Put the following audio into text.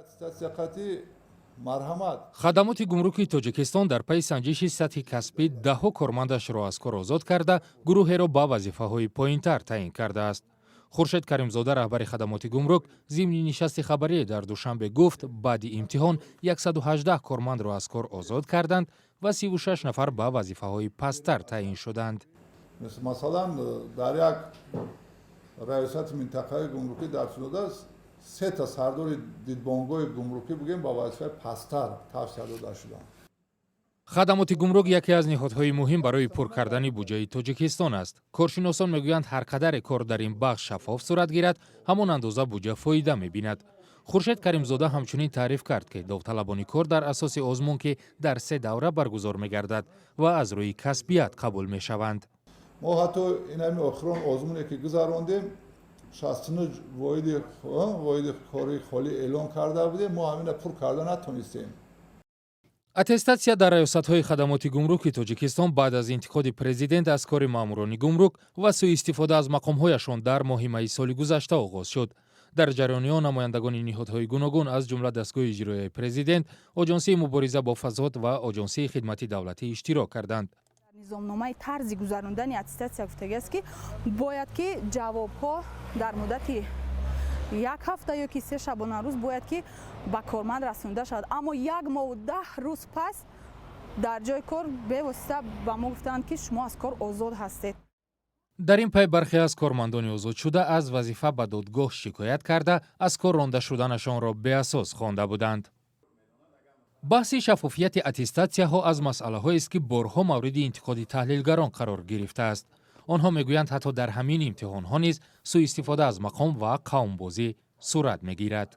Аттестатсия қатӣ, марҳамат. Хадамоти гумруки Тоҷикистон дар пайи санҷиши сатҳи касбӣ даҳҳо кормандашро аз кор озод карда, гурӯҳеро ба вазифаҳои поинтар таъин кардааст. Хуршед Каримзода, раҳбари хадамоти гумрук, зимни нишасти хабарие дар Душанбе гуфт, баъди имтиҳон 118 кормандро аз кор озод карданд ва 36 нафар ба вазифаҳои пасттар таъин шуданд. Масалан, дар як раёсати минтақаи гумрукӣ дар Турсунзода сета сардори дидбонгоҳи гумрукӣ, бигӯем, ба вазифаи пасттар тавсия дода шуданд. Хадамоти гумрук яке аз ниҳодҳои муҳим барои пур кардани буҷаи Тоҷикистон аст. Коршиносон мегӯянд, ҳар қадаре кор дар ин бахш шаффоф сурат гирад, ҳамон андоза буҷа фоида мебинад. Хуршед Каримзода ҳамчунин таъриф кард, ки довталабони кор дар асоси озмун, ки дар се давра баргузор мегардад ва аз рӯи касбият қабул мешаванд. Мо ҳатто инами охирон озмуне, ки гузарондем, 69 воҳиди кори холӣ эълон карда будем, мо ҳамина пур карда натонистем. Аттестатсия дар раёсатҳои хадамоти гумруки Тоҷикистон баъд аз интиқоди президент аз кори маъмурони гумрук ва сӯистифода аз мақомҳояшон дар моҳи майи соли гузашта оғоз шуд. Дар ҷараёни он намояндагони ниҳодҳои гуногун, аз ҷумла дастгоҳи иҷроияи президент, Оҷонсии мубориза бо фасод ва Оҷонсии хидмати давлатӣ иштирок карданд. Низомномаи тарзи гузарондани аттестатсия гуфтагиаст, ки бояд ки ҷавобҳо дар муддати як ҳафта ё ки 3 шабонарӯз бояд ки ба корманд расонида шавад, аммо як моҳу 10 рӯз пас дар ҷои кор бевосита ба мо гуфтанд, ки шумо аз кор озод ҳастед. Дар ин пай бархе аз кормандони озодшуда аз вазифа ба додгоҳ шикоят карда, аз кор ронда шуданашонро беасос хонда буданд. Баҳси шаффофияти аттестатсияҳо аз масъалаҳоест, ки борҳо мавриди интиқоди таҳлилгарон қарор гирифтааст. Онҳо мегӯянд, ҳатто дар ҳамин имтиҳонҳо низ сӯистифода аз мақом ва қавмбозӣ сурат мегирад.